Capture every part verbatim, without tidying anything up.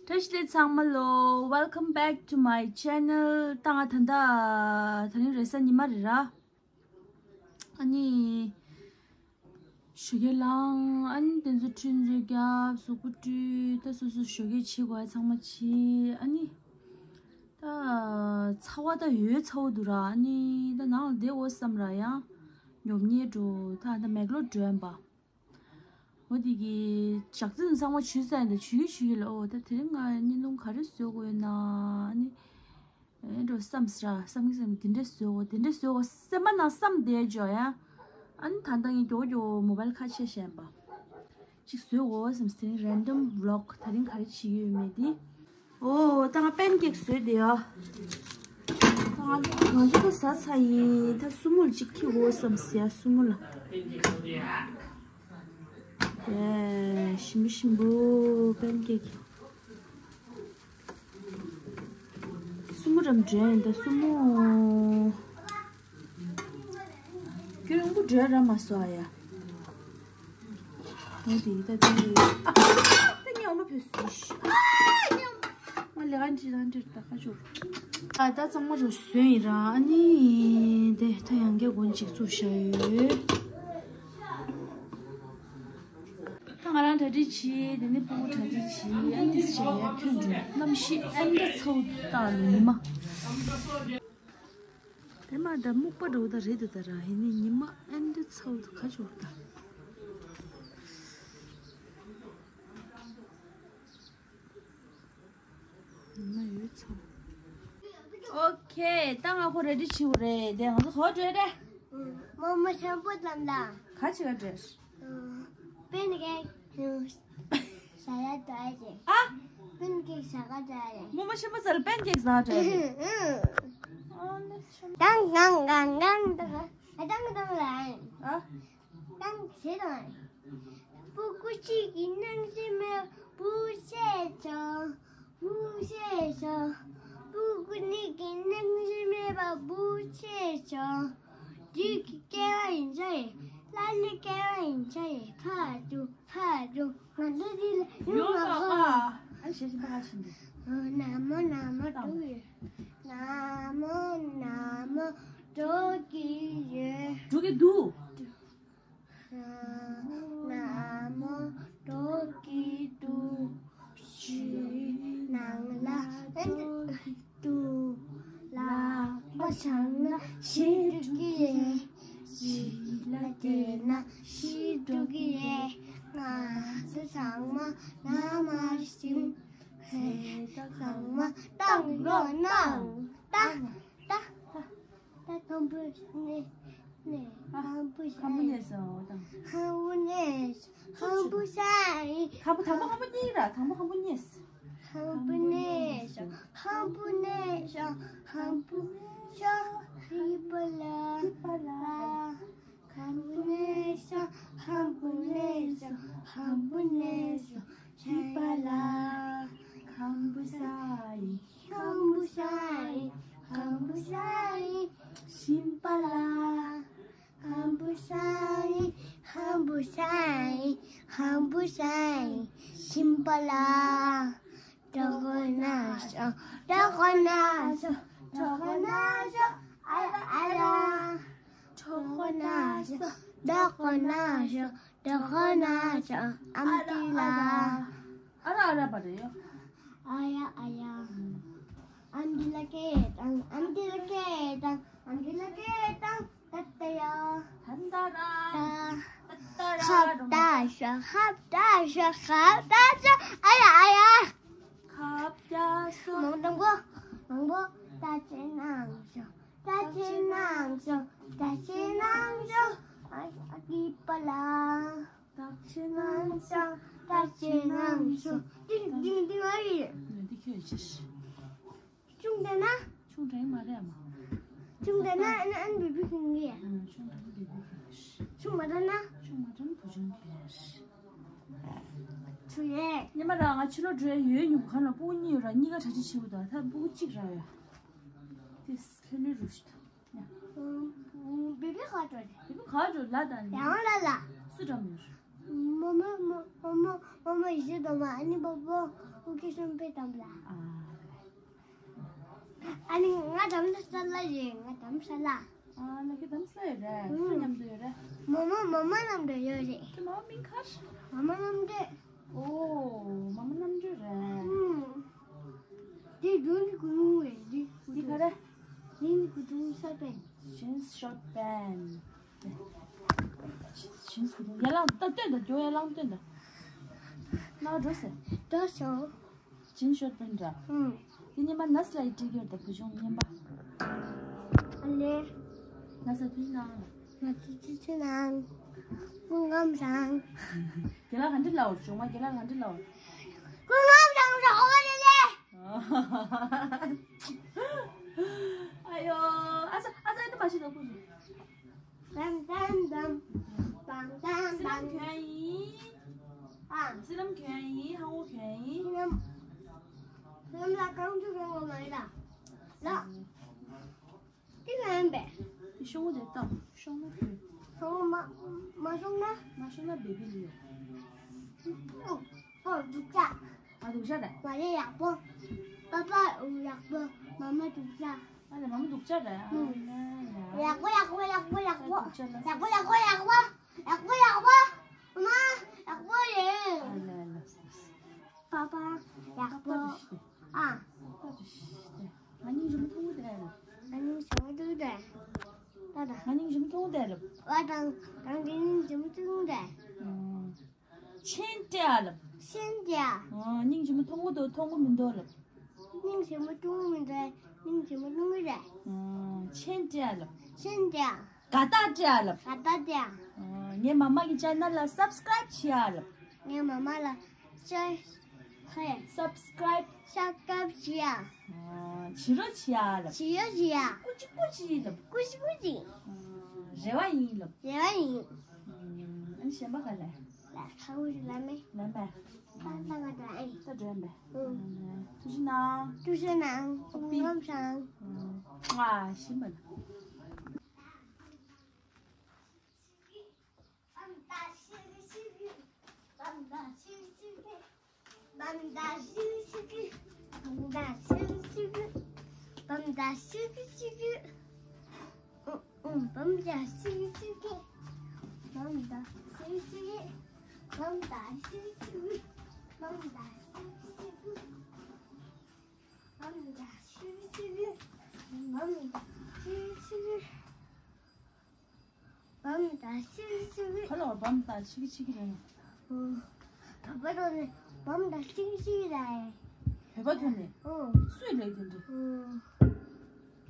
བཀྲ་ཤིས་བདེ་ལེགས་ཚང་མ་ལོ། Welcome back to my channel. ད་ང་ད་ལྟ་དེ་རིང་རེས་གཟའ་ཉི་མ་རེད་ར། ཨ་ནི། ཞོགས་ཀས་ལངས། ཨ་ནི་དེ་ཚོ་ཁྲུས་མཛོད་རྒྱབ། གཟུགས་པོ་བཀྲུས། ད་སོ་སོ་ཞོགས་ཀས་བྱེད་དགོས་ཡ་ཚང་མ་བྱེད། ཨ་ནི། ད་ཚ་བ་ད་ཡོད་ཚ་བོ་འདུག་ར། ཨ་ནི་ད་ནང་ལ་བསྡད་འོ་བསམ་ར། ཡང་ཉོབ་ཉེས་འགྲོ། ད་ད་མེག་ལོར་འགྲོ་ཡིན་པ། འོ་དེ་གི་ཞག་རྩི་ཚང་མ་བྱུགས་ས་ཡིན། ད་བྱུགས་ཀྱི་བྱུགས་ཀྱི་ལ། ཨོ་ད་དེ་རིང་ང་བརྙན་ཐུང་ག་རེ་བཟོ་དགོས་ཡོད་ན། ཨ་ནི་ཨེ་འགྲོ་བསམ་སི་ར། བསམ་གི་བསམ་གི་དེ་འདྲས་བཟོ་དགོས། དེ་འདྲས་བཟོ་དགོས་སེམས་པ་ནང་བསམ་བསྡད་འཇོག་ཡ། ཨ་ནི་ད་ལྟ་ངས་མགྱོགས་མགྱོགས་མོ་བལ་ཁ་ཕྱེ་བཞིན་པ་ཅིག་བཟོ་དགོས་བསམ་སི། དེ་རིང་random vlog། ད་རིང་ག་རེ་བྱེད་ཀྱི་ཡོད་མེད་དེ། ཨོ་ད་ང་པན་ཀེག་བཟོས་བསྡད་ཡ། ད་ང་ང་ཚོ་ད་ཟ་ཚར་ཡིན། ད་སྲུ་མོ་ལ་ཅིག་འཁྱེར་དགོས་བསམ་སི་ཡ། སྲུ་མོ་ལ། ཨེ་ཞིམ་པོ་ཞིམ་པོ་པན་ཀེག་སྲུ་མོ་རམ་འདྲེན་ད་སྲུ་མོ། ཁྱོད་རང་པོ་འདྲེན་ར་མ་སོ་ཨ་ཡ། ངས་དེ་ད་དེ་ཨ་ད་ཉམས་མ་ཕེབས་སུ་ཤི། ང་ལས་ཀ་འདྲི་རང་འདྲི་ད་ཁ་ཆུ། ཨ་ད་གཙང་མ་རུ་སོན་ཡིན་ར། ཨ་ནི་དེ་ད་ཡང་བསྐྱར་སྒོ་ཅིག་བཙུགས་བཞག་ཡོད། ད་ང་རང་གྲ་སྒྲིག་བྱས། དེ་ནས་སྤུ་གུ་གྲ་སྒྲིག་བྱས། ཨ་ནི་དེ་བྱས་ཡར་ཐོན་འགྲོ། གནམ་གཤིས་ཨེ་འདྲ་ཚ་བོ་ད་ལོ་ཉི་མ། དེ་མ་ད་སྨུག་པ་འདྲ་བོ་ད་རེད་འདུག་ད་ར། ཡིན་ནའི་ཉི་མ་ཨེ་འདྲ་ཚ་བོ་ད་ག་ཅོག་ད། ཉི་མ་ཡོད་ཚ་བོ། ཨོ་ཁེ། ད་ང་ཁོ་རེ་ཌི་བྱེད་དགོས་རེད། དེ་ང་ཚོ་ག་པར་འགྲོ་ཡ་རེད། རྨོ་མོ་ཆེན་པོ་ཙམ་ལ། ག་བྱེད་ག་འགྲོ་ཡ་རེད། པན་ཀེག་ཟ་ཡ་འགྲོ་ཡ་རེད། ཨ། པན་ཀེག་ཟ་ག་འགྲོ་ཡ་རེད། རྨོ་མོ་ཆེན་པོ་ཙམ་ལ་པན་ཀེག་ཟ་འགྲོ་ཡ་རེད། ཨ་ནི་ཆེན་པོ། ཏང་ཏང་ཏང་ཏང་ཏང་ཏང་ལ། ཨ། ཏང་ཟེར་དང་། སྤུ་གུ་གཅིག་གི་སྣང་ཞེན་མེད་པ་བུ་ཆེ་ཆུང་། བུ་ཆེ་ཆུང་། སྤུ་གུ་གཉིས་ཀྱི་སྣང་ཞེན་མེད་པ་བུ་ཆེ་ཆུང་། བདུད་ཀྱི་སྐྱེ་བ་ཡིན་ཆ་ཡིན། ལྷ་ལས་སྐྱེ་བ་ཡིན་ཆ་ཡིན། ཕ་ཆུང་ཕ་ཆུང་། ང་ཚོ་འདི་ལ་ཡོང་མ་གོ། ཨ་ཞེ་ཞེ་ཕ་ག་ཤིན་ཏུ། ན་མོ་ན་མོ་འགྲོ་གི་ཡོད། ན་མོ་ན་མོ་འགྲོ་གི་ཡོད། འགྲོ་གི་འདུག་ན་མོ་འགྲོ་གི་འདུག་ཆུའི་ནང་ལ་འགྲོ་གི་འདུག་ལག་པ་འཆང་ན་ཤི་འགྲོ་གི་རེད། ཞི་ལ་བལྟས་ན་ཤི་འགྲོ་གི་རེད། ང་ཚོ་ཚང་མ་ན་མ་ཤིང་ཚང་མ་བཏང་རོགས་གནང་། ད་ད། ད་ཁམ་བུ་ནས་ནས་ཨ། ཁམ་བུ་ས་ཁམ་བུ་ནས་སོ་དང་། ཁམ་བུ་ནས་ཁམ་བུ་ས་ཡི། ཁམ་བུ་དང་པོ་ཁམ་བུ་གཉིས་ར། དང་པོ་ཁམ་བུ་གཉིས། ཁམ་བུ་ནས་སོ་ཁམ་བུ་ནས་སོ་ཁམ་བུ་ས་ཧི་པ་ལ་ཧི་པ་ལ། ཁམ་བུ་ནས་སོ་ཁམ་བུ་ནས་སོ་ཁམ་བུ་ནས་སོ། ཤི་པ་ལ། ཁམ་བུ་ས་ཡི། ཁམ་བུ་ས་ཡི། ཁམ་བུ་ས་ཡི། ཤི་པ་ལ། ཁམ་བུ་ས་ཡི། ཁམ་བུ་ས་ཡི། ཁམ་བུ་ས་ཡི། ཤི་པ་ལ། གྲོགས་ན་ཤོ། གྲོགས་ན་ཤོ། གྲོགས་ན་ཤོ། ཨ་ལ་ཨ་ལ། གྲོགས་ན་ཤོ། གྲོགས་ན་ཤོ། གྲོགས་ན་ཤོ། ཨམ་ཏི་ལ། ཨ་ར་ཨ་ར་པ་རེ་ཡོ། ཨ་ཡ་ཨ་ཡ། ཨམ་ཏི་ལ་སྐད་བཏང་། ཨམ་ཏི་ལ་སྐད་བཏང་། ཨམ་ཏི་ལ་སྐད་བཏང་། ཏ་ཏ་ཡ། ཧན་ད་ར། ཏ། ཏ་ཏ་ར། ཧབ་ད་ཤ་ཧབ་ད་ཤ་ཧབ་ད་ཤ། ཨ་ཡ་ཨ་ཡ། ཁབ་ཀྱ་སོ། མང་པོ་མང་པོ་ད་ཅི་ནང་ཤོ། ད་ཅི་ནང་ཤོ། ད་ཅི་ནང་ཤོ། ཨ་ཨ་ཀི་པ་ལ། ད་ཅི་ནང་ཤོ། ད་ཅི་ནང་ཤོ། ཏིང་ཏིང་ཏིང་ཨ་ཡི། འདི་ཁྱོད་ཅི་ཤི། ཆུང་དྲགས་ན། ཆུང་དྲགས་མ་རེད་མ། ཆུང་དྲགས་ན་ཨན་ཨན་བི་བི་ཁེང་གི། ཨ་ཆུང་དྲགས་བི་བི་ཁེང་། ཆུང་མ་དྲགས་ན། ཆུང་མ་དྲགས་ན་བུ་ཆུང་གི། ཆུ་ཡེ། ཉི་མ་ར་ང་ཕྱི་ལོགས་འགྲོ་ཡ་ཡོད་ཉུང་གང་ལ་སྤུ་གུ་གཉིས་ཡོད་ར། གཉིས་ཀ་གྲ་སྒྲིག་བྱེད་དགོས་ད། ད་སྤུ་གུ་གཅིག་ར་ཡོད། དེ་ཁེ་ལི་རུ་ཤི་ད། བི་བི་ག་འགྲོ་རེད། བི་བི་ག་འགྲོ་ལ་ད་ནི། ཡང་ལ་ལ། སུ་འགྲོ་མི་ཡོད། མོ་མོ་མོ་མོ་མོ་མོ་ཡིད་ཆེས་དང་མ་ཨ་ནི་པོ་པོ་ཨུ་ཀི་སོན་པེ་དམ་ལ། ཨ། ཨ་ནི་ང་དམ་ས་ལ་ཡིན། ང་དམ་ས་ལ། ཨ་ནི་ཁྱེད་དམ་ས་ལ་ཡོད་རེད། སུ་མཉམ་དུ་ཡོད་རེད། མོ་མོ་མོ་མོ་མཉམ་དུ་ཡོད་རེད། ཁྱེད་མོ་མིང་ག་རེད། མོ་མོ་རྣམ་གྲོལ། ཨོ། མོ་མོ་རྣམ་གྲོལ་རེད། ཨུམ། དེ་རྒྱུན་གྱི་ཀུ་རུང་རེད། འདི་འདི་ག་རེ། ནི་ཀུ་རུང་ཤོར་པན། ཇིན་སི་ཤོར་པན། ཇིན་སི་ཀུ་རུང་། ཡ་ལ་ད་སྟོན་དང་། རྒྱོ་ཡ་ལང་སྟོན་དང་། ན་འགྲོ་ཟེར། འགྲོ་སོང་། ཇིན་སི་ཤོར་པན་འདྲ། ཨུམ། དེ་ཉན་པ་ན་སི་ལ་ཡི་ཏྲི་གི་ཡོད་ད། བུ་ཆུང་ཉན་པ། ཨ་ལེ། ན་སི་ལ་ཐུགས་རྗེ་གནང་། ང་ཚོ་ཅི་ཚོད་ནང་། སྐུ་ཁམས་བཟང་། རྒན་ལགས་ག་འདྲ་ལབ། གཞུང་མ་རྒན་ལགས་ག་འདྲ་ལབ། སྐུ་ཁམས་བཟང་། རོགས་པ་ལེ་ལེ། ཨ་ཡོ། ཨ་ཙ་ཨ་ཙ། ཨ་ཙ་མ་ཤི་ད་ཁུ་ཤི། དམ་དམ་དམ། བམ་དམ་སི་ལམ་བམ། གྱོན་ཡིན། ཨ། སི་ལམ་གྱོན་ཡིན། ཧང་བོ་གྱོན་ཡིན། སི་ལམ། སི་ལམ་ལ་རྐང་ཚུགས་གྱོན་དགོས་མ་རེད་ད། ལ། འདི་ག་ཡིན་པས། འདི་ཤོང་བུ་དེ་བཏང་། ཤོང་ན་ཕུལ། ཤོང་བུ་མ་མ་ཤོང་ན། མ་ཤོང་ན་བེ་བི་ལི་ཡོད། ཨོ། ཨོ་སྡུག་ཅག་ཨ་སྡུག་ཅག་རེད། མ་རེད། ཡག་པོ། པ་པ་ཡག་པོ། མ་མ་སྡུག་ཅག་ཨ་ལེ་མ་མ་སྡུག་ཅག་རེད། ཨ་ལེ། ཡག་པོ་ཡག་པོ་ཡག་པོ་ཡག་པོ། སྡུག་ཅག་ལ། ཡག་པོ་ཡག་པོ་ཡག་པོ། ཡག་པོ་ཡག་པོ། མ་ཡག་པོ་རེད། ཨ་ལེ་ཨ་ལེ། པ་པ་ཡག་པོ། ཨ། ང་སྙིང་རྗེ་མོ་མཐོང་གི་འདུག་གས། ང་སྙིང་རྗེ་མོ་མཐོང་གི་འདུག་གས། ད་ད། ང་སྙིང་རྗེ་མོ་མཐོང་གི་འདུག་ལབ། ཨ་དང་དང་གི་སྙིང་རྗེ་མོ་མཐོང་གི་འདུག་མཆན་སྤྲད་ཨ་ལབ། མཆན་སྤྲད་ཨ། ཨ། སྙིང་རྗེ་མོ་མཐོང་གི་འདུག་མཐོང་གི་མི་འདུག་ལབ། སྙིང་རྗེ་མོ་མཐོང་གི་མི་འདུག་སྙིང་རྗེ་མོ་མཐོང་གི་རེད། ཨ། མཆན་སྤྲད་ཨ་ལབ། མཆན་སྤྲད་ཨ། དགའ་རྟགས་སྤྲད་ཨ་ལབ། དགའ་རྟགས་སྤྲད་ཨ། ཨ། ངའི་མ་མ་གི་ཅེ་ནལ་ལ་སབ་སི་ཀ་རེབ་བྱེད་ཨ་ལབ། ངའི་མ་མ་ལ་ཅེ། ཧེ། སབ་སི་ཀ་རེབ། སབ་སི་ཀ་རེབ་བྱེད་ཨ། ཨ། བྱེད་རོགས་བྱེད་ཨ་ལབ། བྱེད་རོགས་བྱེད་ཨ། ཀུ་ཅི་ཀུ་ཅི་ལབ། ཀུ་ཅི་ཀུ་ཅི། ཨ། རེ་བ་ཡིན་ལབ། རེ་བ་ཡིན། ཨ་ནི་གཞན་པ་ག་ལེ། ལ་ཁ་བོ་ཞིག་ལ་མེ། ལ་མེ། ད་ལྟ་ང་འགྲོ་ཨེ། ད་འགྲོ་ཨེ་མེ། ཨུ། ཐུགས་རྗེ་གནང་། ཐུགས་རྗེ་གནང་། ཨོ་པི། ངམ་སང་། ཨུ། ང་ཤི་མ་ལ། བམ་དང་ཤིག་ཤིག་གི། བམ་དང་ཤིག་ཤིག་གི། བམ་དང་ཤིག་ཤིག་གི། བམ་དང་ཤིག་ཤིག་གི། ཨུ་ཨུ། བམ་དང་ཤིག་ཤིག་གི། བམ་དང་ཤིག་ཤིག་གི། བམ་དང་ཤིག་ཤིག་གི། བམ་དང་ཤིག་ཤིག་གི། བམ་དང་ཤིག་ཤིག་གི། བམ་དང་ཤིག་ཤིག་གི། བམ་དང་ཤིག་ཤིག་གི། ག་ལ་བ་བམ་དང་ཤིག་ཤིག་གི་རེད། ཨོ། བོད་པ་ཐོག་ནས་བམ་དང་ཤིག་ཤིག་རེད། བོད་པ་ཐོག་ནས། ཨོ། སུས་ལབ་དེ་འདྲ།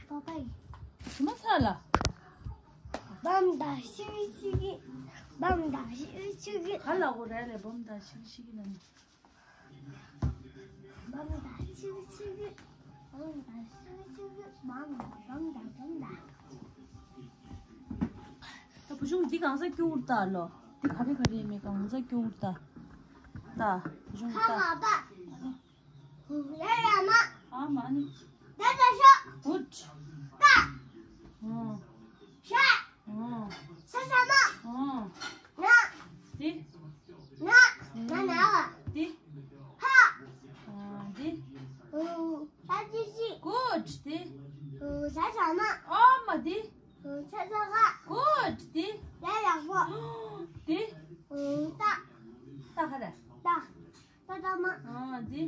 ཨོ། པ་པ་ཡིས། དེ་མ་ཚར་ལ། བམ་དང་ཤིག་ཤིག་གི། བམ་དང་ཤིག་ཤིག་གི། ག་ལ་གོ་རེད་ལེ། བམ་དང་ཤིག་ཤིག་གི་ལ་ནི། བམ་དང་ཤིག་ཤིག་གི། བམ་དང་ཤིག་ཤིག་གི། བམ་དང་བམ་དང་བམ་དང་། ད་བུ་ཆུང་འདི་གང་ས་སྐྱུར་ད་ལོ། འདི་ག་རེ་ག་རེ་མེད་གང་ས་སྐྱུར་ད། ད་བུ་ཆུང་ད། ཁ་ལག་ད། ལ་ལ་མ། ཨ་མ་ནི། ད་ད་ཤོ། ཀུད། ཀ། ཨོ། ཤ། ཨོ། ས་ས་མ། ཨོ། ན། དེ། ན། ན་ན་བ། དེ། ཧ། ཨ། དེ། ཨུ། ས་ཅི་ཤི། ཀུད། དེ། ཨུ། ས་ས་མ། ཨ་མ་དེ། ཨུ། ས་ས་ག། ཀུད། དེ། ཡ་ཡག་པོ། དེ། ཨུ། ཏ། ཏ་ག་རེ། ཏ། ཏ་ཏ་མ། ཨ། འདི།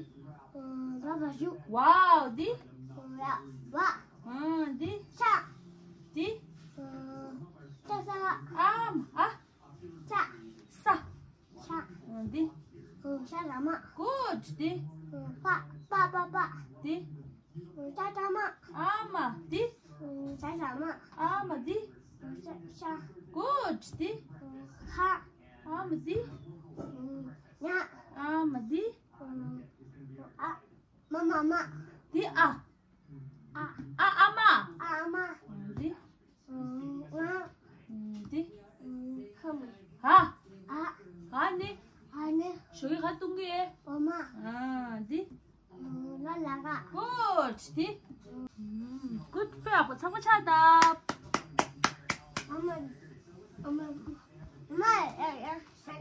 ཨ། བ་བ་ཞུ། ཝའོ། འདི། ཝ། ཝ། ཨ། འདི། ཤ། འདི། ཨ། ཤ་ས་བ། ཨ་མ། ཨ། ཤ། ས། ཤ། ཨ། འདི། ཨ། ཤ་ས་མ། ཀུད། འདི། ཨ། པ། པ་པ་པ། འདི། ཨ། ཤ་ས་མ། ཨ་མ། འདི། ཨ། ཤ་ས་མ། ཨ་མ། འདི། ཨ། ཤ། ཤ། ཀུད། འདི། ཨ། ཧ། ཨ་མ། འདི། ཨ། ཉ། ཨ་མ། འདི། ཨ། མ་མ་མ། འདི། ཨ། ཨ། ཨ། ཨ་མ། ཨ་མ། འདི། ང་། འདི། ཧ་མ། ཧ། ཨ། ཨ་ནི། ཨ་ནི། ཞོགས་ཀས་ག་བཏུང་གི། འོ་མ། ཨ། འདི། ལ་ལ་ག། Good། འདི། Good། དཔེ་ཡག་པོ། ཚང་མ་ཕྱག་བརྡབ། ཨ་མ། ཨ་མ། མ། ཡ་ཡ།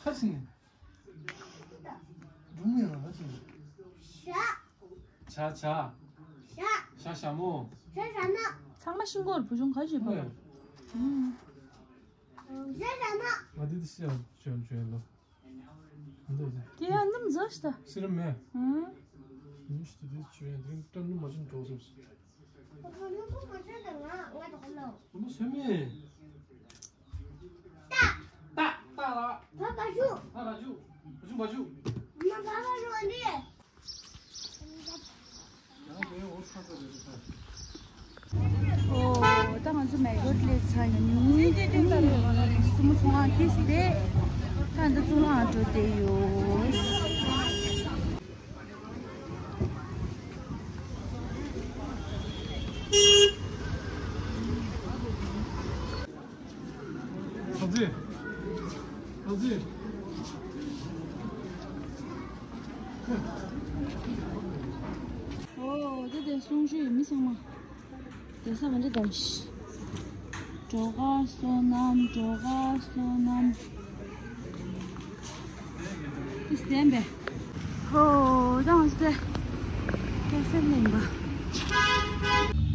ཁ་ཅིག་ནི། སྒྲུང་ཡང་ཁ་ཅིག་ནི། ཤ། ཤ་ཤ། ཤ། ཤ་ཤ་མོ། ཤ་ཤ་མོ། ཚང་མ་ཤིང་ཀོར་བུ་ཆུང་ཁ་ཅིག་བ། ཤ་ཤ་མོ། ང་འདི་དེ་ཤ་ཡང་བྱོན་བྱོན་ལོ། དེ་ཡང་ནམ་ཟ་ཤི་ད། སི་ར་མེ། ཨང་། ཉི་ཤི་དེ་དེ་ཆུ་ཡང་དེ་སྐྲ་ནུ་མ་ཅིན་འགྲོ་སོང་སི། ལུ་མ་སེ་མེ། ཏ། ཏ་ལ། ཏ་ཏ་ཞུ། ཏ་ཏ་ཞུ། ཞུ་མ་ཞུ། མ་ཏ་ཏ་ཞུ་འདི། ཨོ། ད་ང་ཚོ་མེག་ལོར་སླེབས་ཚར་ཡིན། སྲུ་མོ་ཚོང་ཁང་ཏིས་ཏེ། ད་འདི་ཚོང་ཁང་འགྲོ་བསྡད་ཡོད། ཨ་ཙི། ཨ་ཙི། ཨོ། དེ་དེ་གསུང་ཞུ་ཡོད་མི་ཚང་མ། དེ་ས་ག་འདྲ་དམ་ཤི། གྲོ་ག་སོ་ནམ། གྲོ་ག་སོ་ནམ། ཏིས་ལྡན་པས། ཧོ། ད་ང་ཚོ་དེ་ཀེ་ཧྥེ་ལེན་པ།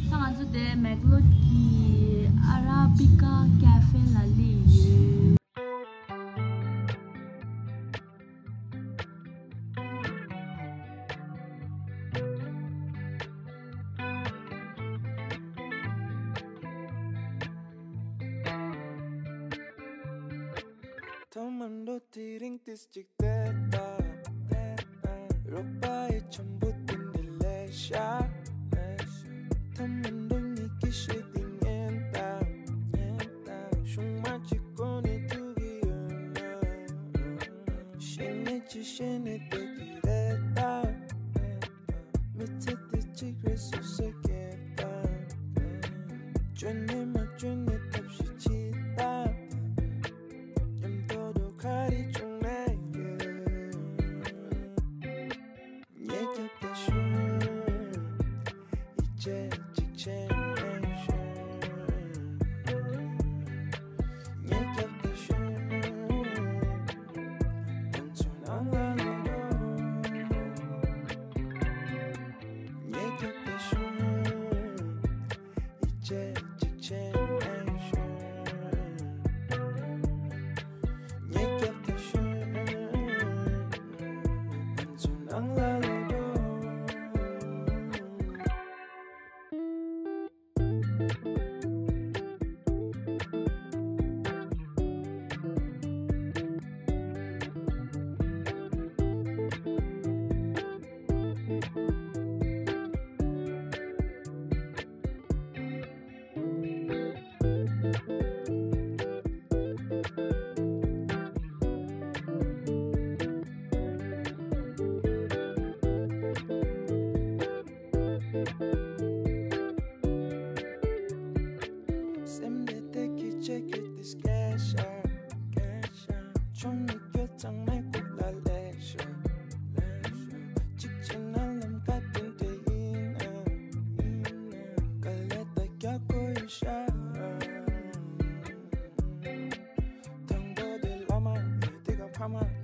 ད་ང་ཚོ་དེ་མེག་ལོར་གྱི་ཨ་ར་བི་ཀ་ཀེ་ཧྥེ་ལ་སླེབས་ཡོད། ཐོག་མར་འགྲོ་དེ་རིང་ཏིས་གཅིག་བལྟས་ད། རོགས་པ་ཡི་འཆམ་པོ་དེ་འདི་ལས་ཤ། ཐོག་མར་འགྲོ་ཉིད་ཀྱི་ཤེས་དེ་ཉན་ད། ཤུང་མ་གཅིག་གོ་ནས་ཐུག་གི་ཡོད་ན། ཤེས་ནས་ཅི་ཤེས་ནས་བལྟས་ཀྱི་རེད་ད། མི་ཚེ་འདི་གཅིག་རེད་སོ་སོས་སྐྱེལ་ད། བཅོས་ནས་མ་བཅོས་ནས་ཐབས་ཤེས་བྱེད་ད། མཉམ་དུ་འགྲོ་ག་རེ་བྱུང་ན་ཡོད། ངས་སྐྱབས་ཏེ་ཞུ། ཡིད་ཆེས་གཅིག་བྱས་ནས་ཞུ། ངས་སྐྱབས་ཏེ་ཞུ། ང་ཚོ་ནང་ལ་ལོག་འགྲོ། ངས་སྐྱབས་ཏེ་ཞུ། ཡིད་ཆེས་གཅིག་བྱས་ནས་ཞུ། ངས་སྐྱབས་ཏེ་ཞུ། ང་ཚོ་ནང་ལ་ལོག་འགྲོ། སེམས་བདེ་བདེ་སྐད་ཆ་བཤད་དེ་སྐད་ཆ། ཆུང་མི་སྐྱོ་ཚང་མའི་སྐུ་ལ་ལེགས་ཤོག་གཅིག་བྱས་ན་ལམ་ཁ་དེ་འདྲ་ཡིན་ན། དཀའ་ལས་ད་རྒྱག་དགོས་ཡོད་ཤག་དང་པོ་དེ་བླ་མ་ཡིན། དེ་ག་ཕ་མ་ཡིན།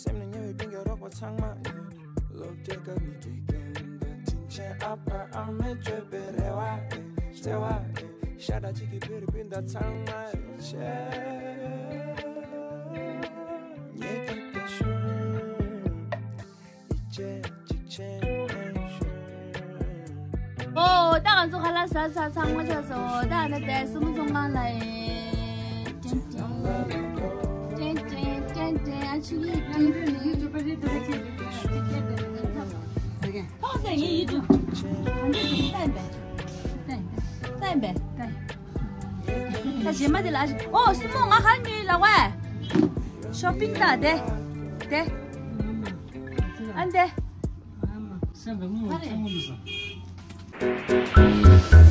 སེམས་ནས་ཉེ་བའི་སྤུན་ཀྱག་རོགས་པ་ཚང་མ་ཡིན། སློབ་གྲྭའི་སྐབས་ནས་དགེ་རྒན་དང་དྲིན་ཆེན་ཨ་ཕ་ཨ་མས་བཅོལ་བའི་རེ་བ་ཡིན། བརྩེ་བ་ཡིན། ཤ་ཁྲག་གཅིག་གི་བོད་རིགས་སྤུན་ཟླ་ཚང་མ་ཡིན་ཆེད། ངས་སྐྱབས་ཏེ་ཞུ། ཡིད་ཆེས་གཅིག་བྱས་ནས་ཞུ། ཨོ། ད་ང་ཚོ་ཁ་ལག་ཟ་ཚར། ཚང་མ་ཚར་སོང་། ད་ནི་དེ་སྲུ་མོ་ཚོང་ཁང་ལ་ཡིན། ཀྲེན་ཀྲེན། ཀྲེན་ཀྲེན། ཀྲེན་ཀྲེན། ཨ་ཆུ་ཡིས་ཀྲེན་ཀྲེན། ཐོག་ཟེར་ངའི་ཡིད་དུ། ད་གཞན་མ་དེ་ལ། ཨོ། སྲུ་མོ་ང་ག་ཉོས་ལ་བས། ཤོ་པིང་ད་དེ། དེ། ཨ་འདེ། སེམས་དང་དངུལ་བ་ཚང་མ་འདུག་ས།